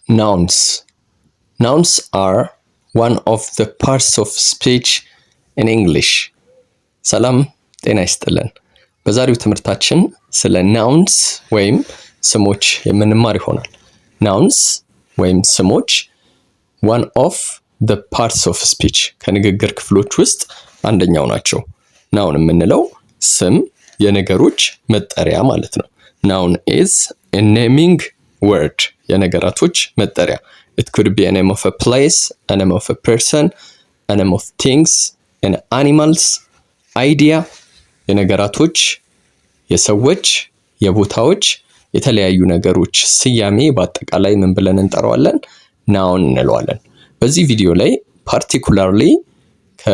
Nouns. Nouns are one of the parts of speech in English. ሰላም ጤና ይስጥልን። በዛሬው ትምህርታችን ስለ nouns ወይም ስሞች የምንማር ይሆናል። Nouns ወይም ስሞች one of the parts of speech፣ ከንግግር ክፍሎች ውስጥ አንደኛው ናቸው። Noun የምንለው ስም፣ የነገሮች መጠሪያ ማለት ነው። Noun is a naming word፣ የነገራቶች መጠሪያ። It could be a name of a place, a name of a person, a name of things and animals, idea፣ የነገራቶች፣ የሰዎች፣ የቦታዎች፣ የተለያዩ ነገሮች ስያሜ በአጠቃላይ ምን ብለን እንጠራዋለን? Noun እንለዋለን። በዚህ ቪዲዮ ላይ particularly ከ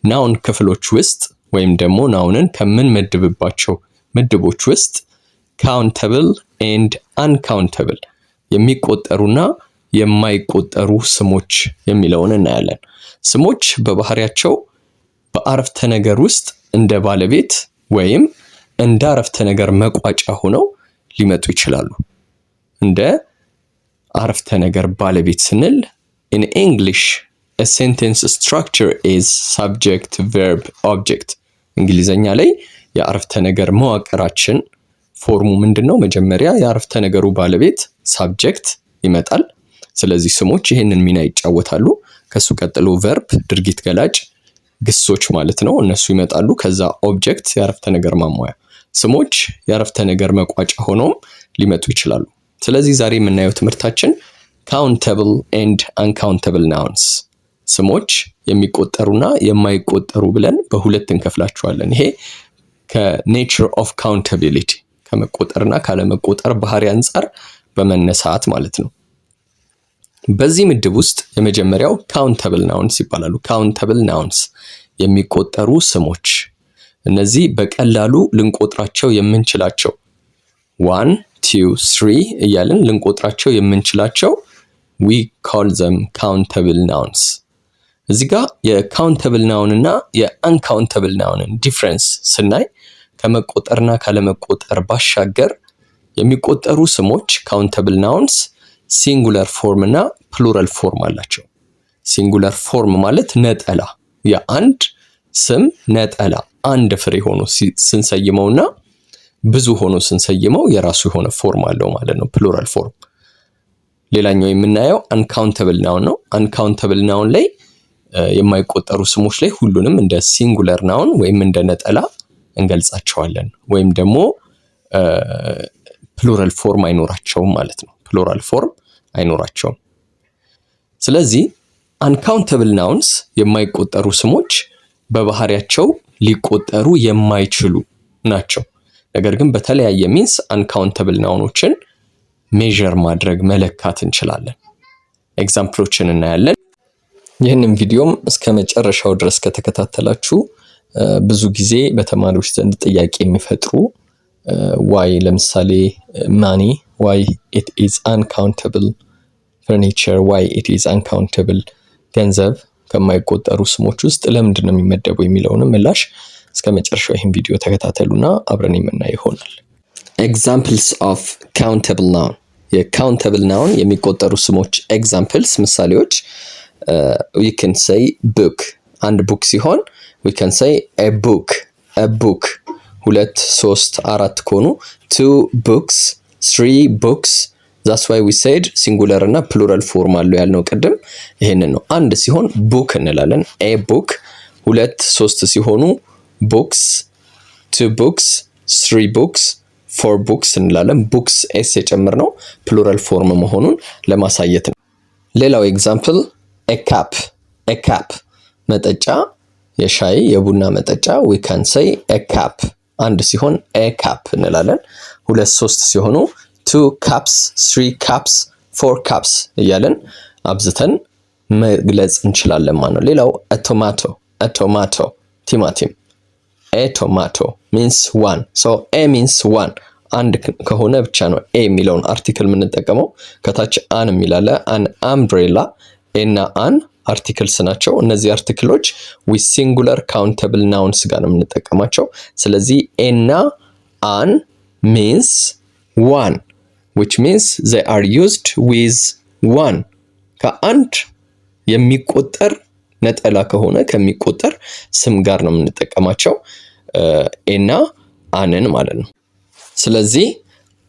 noun ክፍሎች ውስጥ ወይም ደግሞ noun ን ከምንመድብባቸው ምድቦች ውስጥ countable and uncountable፣ የሚቆጠሩና የማይቆጠሩ ስሞች የሚለውን እናያለን። ስሞች በባህሪያቸው በአረፍተ ነገር ውስጥ እንደ ባለቤት ወይም እንደ አረፍተ ነገር መቋጫ ሆነው ሊመጡ ይችላሉ። እንደ አረፍተ ነገር ባለቤት ስንል in English a sentence structure is subject, verb, object። እንግሊዘኛ ላይ የአረፍተ ነገር መዋቅራችን form ኡ ምንድን ነው? መጀመሪያ የአረፍተ ነገሩ ባለቤት subject ይመጣል። ስለዚህ ስሞች ይህንን ሚና ይጫወታሉ። ከሱ ቀጥሎ verb፣ ድርጊት ገላጭ ግሶች ማለት ነው። እነሱ ይመጣሉ። ከዛ object፣ የአረፍተ ነገር ማሟያ። ስሞች የአረፍተ ነገር መቋጫ ሆነውም ሊመጡ ይችላሉ። ስለዚህ ዛሬ የምናየው ትምህርታችን countable and uncountable nouns፣ ስሞች የሚቆጠሩና የማይቆጠሩ ብለን በሁለት እንከፍላቸዋለን። ይሄ ከ nature of countability፣ ከመቆጠርና ካለመቆጠር ባህሪ አንጻር በመነሳት ማለት ነው። በዚህ ምድብ ውስጥ የመጀመሪያው countable nouns ይባላሉ። Countable nouns፣ የሚቆጠሩ ስሞች። እነዚህ በቀላሉ ልንቆጥራቸው የምንችላቸው፣ one, two, three እያልን ልንቆጥራቸው የምንችላቸው we call them countable nouns። እዚህ ጋር የ countable noun እና የ uncountable noun ን difference ስናይ ከመቆጠርና ካለመቆጠር ባሻገር የሚቆጠሩ ስሞች countable nouns singular form እና plural form አላቸው። Singular form ማለት ነጠላ፣ የአንድ ስም ነጠላ አንድ ፍሬ ሆኖ ስንሰይመው እና ብዙ ሆኖ ስንሰይመው የራሱ የሆነ form አለው ማለት ነው፣ plural form። ሌላኛው የምናየው uncountable noun ነው። Uncountable noun ላይ፣ የማይቆጠሩ ስሞች ላይ ሁሉንም እንደ singular noun ወይም እንደ ነጠላ እንገልጻቸዋለን ወይም ደግሞ plural form አይኖራቸውም ማለት ነው። Plural form አይኖራቸውም። ስለዚህ uncountable nouns፣ የማይቆጠሩ ስሞች በባህሪያቸው ሊቆጠሩ የማይችሉ ናቸው። ነገር ግን በተለያየ means uncountable noun ኦችን measure ማድረግ፣ መለካት እንችላለን። Example ኦችን እናያለን። ይህንን ቪዲዮም እስከ መጨረሻው ድረስ ከተከታተላችሁ ብዙ ጊዜ በተማሪዎች ዘንድ ጥያቄ የሚፈጥሩ why ለምሳሌ money, why it is uncountable፣ furniture, why it is uncountable፣ ገንዘብ ከማይቆጠሩ ስሞች ውስጥ ለምንድን ነው የሚመደበው የሚለውንም ምላሽ እስከ መጨረሻው ይህን ቪዲዮ ተከታተሉና አብረን የምናየው ይሆናል። Examples of countable noun፣ የ countable noun፣ የሚቆጠሩ ስሞች examples፣ ምሳሌዎች። We can say book፣ አንድ book ሲሆን we can say a book, a book። ሁለት፣ ሶስት፣ አራት ከሆኑ two books, three books። That's why we said singular እና plural form አለው ያልነው ቅድም ይሄንን ነው። አንድ ሲሆን book እንላለን፣ a book። ሁለት ሶስት ሲሆኑ books፣ two books፣ three books፣ four books እንላለን። Books s የጨመርነው plural form መሆኑን ለማሳየት ነው። ሌላው example a cup, a cup፣ መጠጫ፣ የሻይ የቡና መጠጫ። We can say a cup። አንድ ሲሆን a cup እንላለን። ሁለት ሶስት ሲሆኑ two cups, three cups, four cups እያልን አብዝተን መግለጽ እንችላለን ማለት ነው። ሌላው tomato, tomato፣ ቲማቲም። A tomato means one, so a means one። አንድ ከሆነ ብቻ ነው a የሚለውን article የምንጠቀመው። ከታች an የሚል አለ፣ an umbrella። A እና an articles ናቸው። እነዚህ article ኦች with singular countable nouns ጋር ነው የምንጠቀማቸው። ስለዚህ a እና an means one, which means they are used with One ከአንድ የሚቆጠር ነጠላ ከሆነ ከሚቆጠር ስም ጋር ነው የምንጠቀማቸው a ና an ን ማለት ነው። ስለዚህ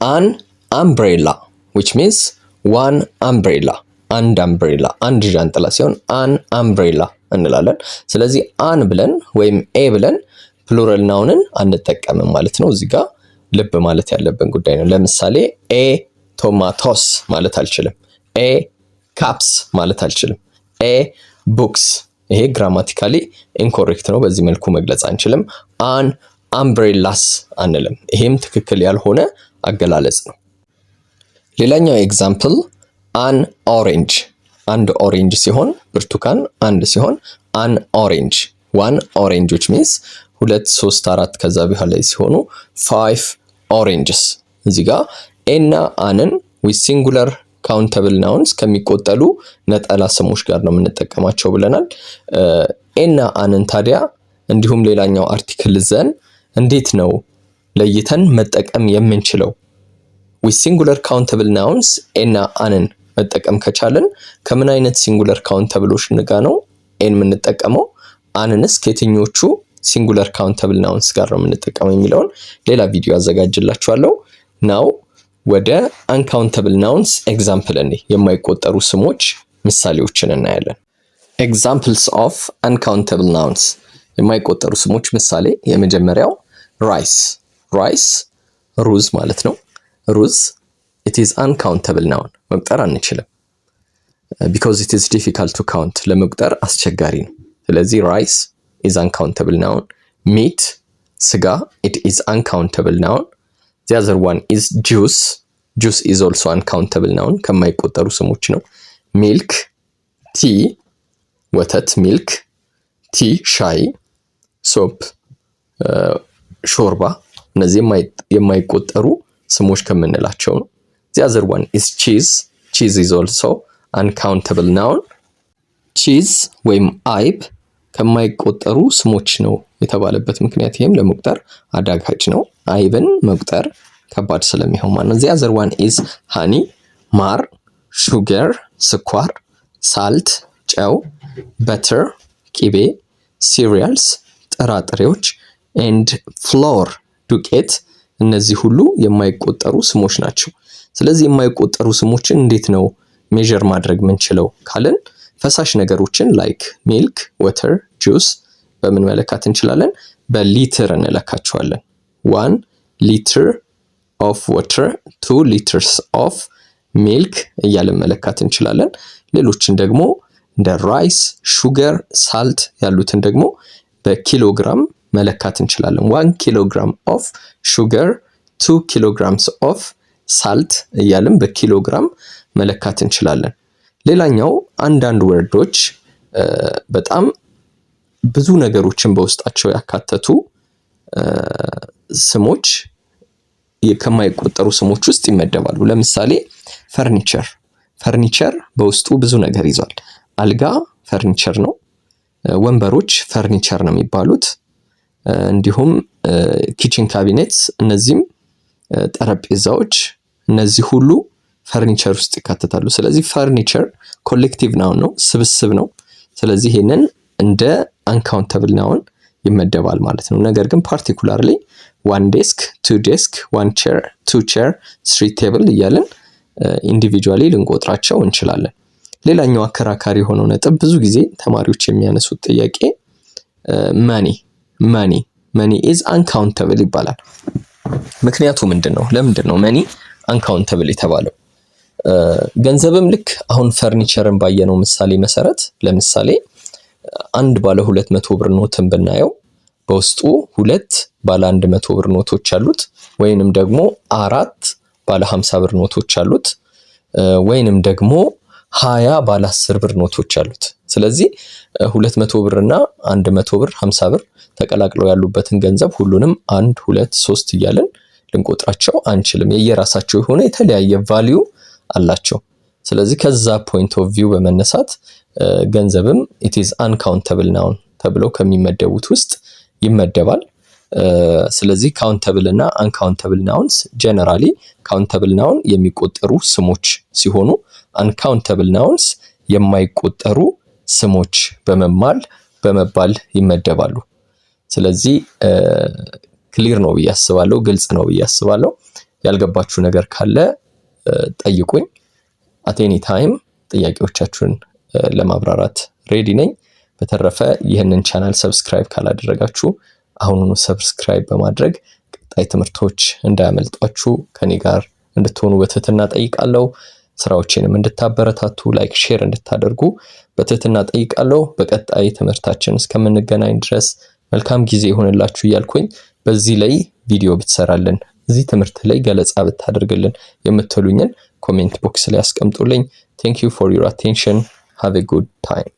an umbrella, which means one umbrella፣ አንድ umbrella፣ አንድ ዣንጥላ ሲሆን an umbrella እንላለን። ስለዚህ an ብለን ወይም a ብለን plural noun ን አንጠቀምም ማለት ነው። እዚህ ጋር ልብ ማለት ያለብን ጉዳይ ነው። ለምሳሌ a tomatoes ማለት አልችልም። A cups ማለት አልችልም። A books፣ ይሄ grammatically incorrect ነው። በዚህ መልኩ መግለጽ አንችልም። An umbrellas አንልም። ይሄም ትክክል ያልሆነ አገላለጽ ነው። ሌላኛው example an orange፣ አንድ orange ሲሆን፣ ብርቱካን አንድ ሲሆን an orange፣ one orange, which means ሁለት፣ ሶስት፣ አራት ከዛ በላይ ሲሆኑ five oranges። እዚህ ጋር a ና an ን with singular countable nouns ከሚቆጠሩ ነጠላ ስሞች ጋር ነው የምንጠቀማቸው ብለናል። A ና an ን ታዲያ እንዲሁም ሌላኛው article the ን እንዴት ነው ለይተን መጠቀም የምንችለው? With singular countable nouns a ና an ን መጠቀም ከቻልን ከምን አይነት singular countable ኦች ጋር ነው a ን የምንጠቀመው? An ንስ ከየትኞቹ singular countable nouns ጋር ነው የምንጠቀመው የሚለውን ሌላ ቪዲዮ አዘጋጅላችኋለሁ። Now ወደ uncountable nouns example እኔ የማይቆጠሩ ስሞች ምሳሌዎችን እናያለን። Examples of uncountable nouns፣ የማይቆጠሩ ስሞች ምሳሌ፣ የመጀመሪያው rice። Rice ሩዝ ማለት ነው። ሩዝ it is uncountable noun፣ መቁጠር አንችልም። Because it is difficult to count፣ ለመቁጠር አስቸጋሪ ነው። ስለዚህ rice is uncountable noun። Meat ስጋ፣ it is uncountable noun። The other one is juice። Juice is also uncountable noun፣ ከማይቆጠሩ ስሞች ነው። Milk፣ tea ወተት milk፣ tea ሻይ፣ soup ሾርባ፣ እነዚህ የማይቆጠሩ ስሞች ከምንላቸው ነው። The other one is cheese። Cheese is also uncountable noun። Cheese ወይም አይብ ከማይቆጠሩ ስሞች ነው የተባለበት ምክንያት ይህም ለመቁጠር አዳጋች ነው። አይብን መቁጠር ከባድ ስለሚሆን ማለት ነው። The other one is honey ማር፣ sugar ስኳር፣ salt ጨው፣ butter ቂቤ፣ cereals ጥራጥሬዎች and flour ዱቄት፣ እነዚህ ሁሉ የማይቆጠሩ ስሞች ናቸው። ስለዚህ የማይቆጠሩ ስሞችን እንዴት ነው measure ማድረግ ምንችለው ካልን ፈሳሽ ነገሮችን like milk፣ water፣ juice በምን መለካት እንችላለን? በሊትር እንለካቸዋለን። 1 liter of water፣ 2 liters of milk እያለን መለካት እንችላለን። ሌሎችን ደግሞ እንደ rice፣ sugar፣ salt ያሉትን ደግሞ በኪሎግራም መለካት እንችላለን። 1 kilogram of sugar፣ 2 kilograms of salt እያልን በኪሎግራም መለካት እንችላለን። ሌላኛው አንዳንድ word ኦች በጣም ብዙ ነገሮችን በውስጣቸው ያካተቱ ስሞች ከማይቆጠሩ ስሞች ውስጥ ይመደባሉ። ለምሳሌ furniture። Furniture በውስጡ ብዙ ነገር ይዟል። አልጋ ፈርኒቸር ነው። ወንበሮች ፈርኒቸር ነው የሚባሉት። እንዲሁም kitchen cabinets፣ እነዚህም ጠረጴዛዎች፣ እነዚህ ሁሉ ፈርኒቸር ውስጥ ይካተታሉ። ስለዚህ furniture collective noun ነው፣ ስብስብ ነው። ስለዚህ ይሄንን እንደ uncountable noun ይመደባል ማለት ነው። ነገር ግን particularly one desk፣ two desk፣ one chair፣ two chair፣ three table እያልን individually ልንቆጥራቸው እንችላለን። ሌላኛው አከራካሪ የሆነው ነጥብ፣ ብዙ ጊዜ ተማሪዎች የሚያነሱት ጥያቄ money። Money is uncountable ይባላል። ምክንያቱ ምንድን ነው? ለምንድን ነው money uncountable የተባለው? ገንዘብም ልክ አሁን ፈርኒቸርን ባየነው ምሳሌ መሰረት፣ ለምሳሌ አንድ ባለ 200 ብር ኖትን ብናየው በውስጡ ሁለት ባለ 100 ብር ኖቶች አሉት፣ ወይንም ደግሞ አራት ባለ 50 ብር ኖቶች አሉት፣ ወይንም ደግሞ 20 ባለ 10 ብር ኖቶች አሉት። ስለዚህ 200 ብር እና 100 ብር፣ 50 ብር ተቀላቅለው ያሉበትን ገንዘብ ሁሉንም አንድ፣ ሁለት፣ ሶስት እያልን ልንቆጥራቸው አንችልም። የየራሳቸው የሆነ የተለያየ value አላቸው። ስለዚህ ከዛ point of view በመነሳት ገንዘብም it is uncountable noun ተብለው ከሚመደቡት ውስጥ ይመደባል። ስለዚህ countable እና uncountable nouns፣ generally countable noun የሚቆጠሩ ስሞች ሲሆኑ uncountable nouns የማይቆጠሩ ስሞች በመባል ይመደባሉ። ስለዚህ clear ነው ብዬ አስባለሁ፣ ግልጽ ነው ብዬ አስባለሁ። ያልገባችሁ ነገር ካለ ጠይቁኝ። At any time ጥያቄዎቻችሁን ለማብራራት ready ነኝ። በተረፈ ይህንን channel subscribe ካላደረጋችሁ አሁኑኑ subscribe በማድረግ ቀጣይ ትምህርቶች እንዳያመልጧችሁ ከኔ ጋር እንድትሆኑ በትህትና ጠይቃለሁ። ስራዎቼንም እንድታበረታቱ like፣ share እንድታደርጉ በትህትና ጠይቃለሁ። በቀጣይ ትምህርታችን እስከምንገናኝ ድረስ መልካም ጊዜ ይሁንላችሁ እያልኩኝ በዚህ ላይ ቪዲዮ ብትሰራልን፣ እዚህ ትምህርት ላይ ገለጻ ብታደርግልን የምትሉኝን comment box ላይ አስቀምጡልኝ። Thank you for your attention. Have a good time.